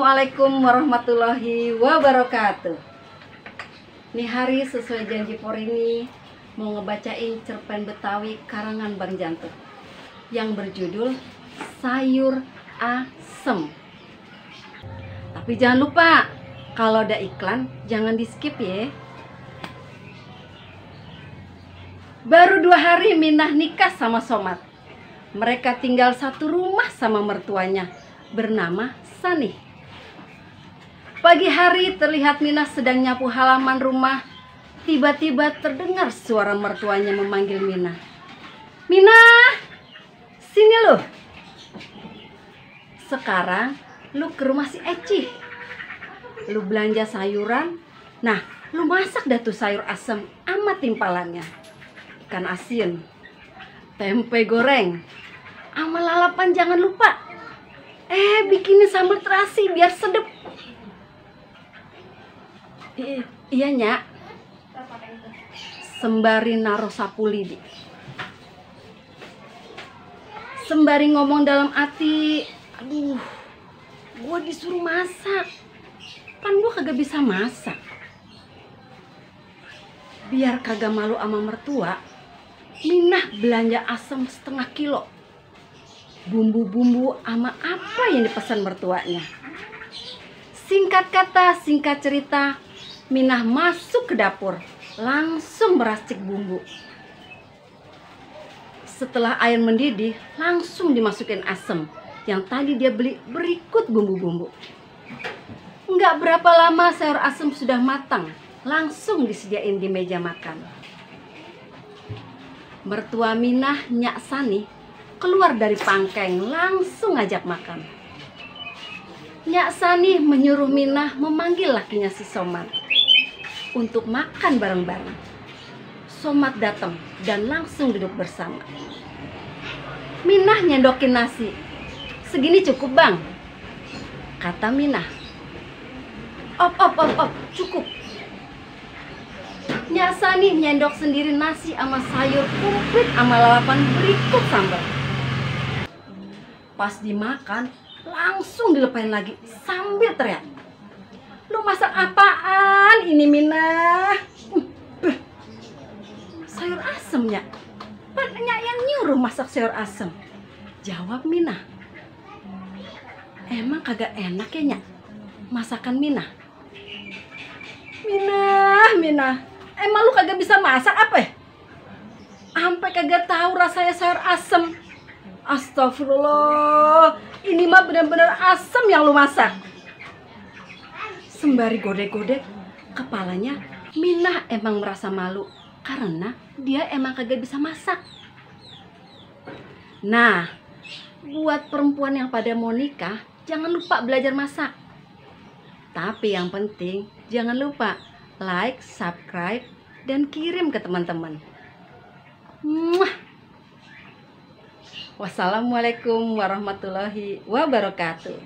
Assalamualaikum warahmatullahi wabarakatuh. Nih hari sesuai janji Porini mau ngebacain cerpen Betawi karangan Bang Jantuk yang berjudul Sayur Asem. Tapi jangan lupa kalau ada iklan jangan di skip ya. Baru 2 hari Minah nikah sama Somad. Mereka tinggal satu rumah sama mertuanya bernama Sani. Pagi hari terlihat Minah sedang nyapu halaman rumah. Tiba-tiba terdengar suara mertuanya memanggil Minah. Minah, sini lu. Sekarang lu ke rumah si Eci. Lu belanja sayuran. Nah, lu masak dah tuh sayur asem sama timpalannya. Ikan asin, tempe goreng, sama lalapan jangan lupa. Bikinin sambal terasi biar sedep. Iya Nyak. Sembari naruh sapu lidi. Sembari ngomong dalam hati, aduh, gue disuruh masak. Kan gue kagak bisa masak. Biar kagak malu sama mertua, Minah belanja asam 1/2 kilo. Bumbu-bumbu sama apa yang dipesan mertuanya. Singkat kata, singkat cerita, Minah masuk ke dapur, langsung meracik bumbu. Setelah air mendidih, langsung dimasukin asam yang tadi dia beli berikut bumbu-bumbu. Nggak berapa lama sayur asam sudah matang, langsung disediain di meja makan. Mertua Minah, Nyak Sani, keluar dari pangkeng langsung ngajak makan. Nyak Sani menyuruh Minah memanggil lakinya si Somad untuk makan bareng-bareng. Somad datang dan langsung duduk bersama. Minah nyendokin nasi. Segini cukup bang, kata Minah. Op, cukup. Nyak Sani nyendok sendiri nasi sama sayur komplit sama lalapan berikut sambal. Pas dimakan, langsung dilepain lagi sambil teriak. Lu masak apaan ini Minah? Sayur asem Nyak. Pan Nyak yang nyuruh masak sayur asem, jawab Minah. Emang kagak enak ya Nyak masakan Minah? Minah, emang lu kagak bisa masak apa ya? Sampai kagak tahu rasanya sayur asem. Astagfirullah, ini mah bener-bener asem yang lu masak. Sembari godek-godek kepalanya, Minah emang merasa malu karena dia emang kagak bisa masak. Nah, buat perempuan yang pada mau nikah, jangan lupa belajar masak. Tapi yang penting, jangan lupa like, subscribe, dan kirim ke teman-teman. Wassalamualaikum warahmatullahi wabarakatuh.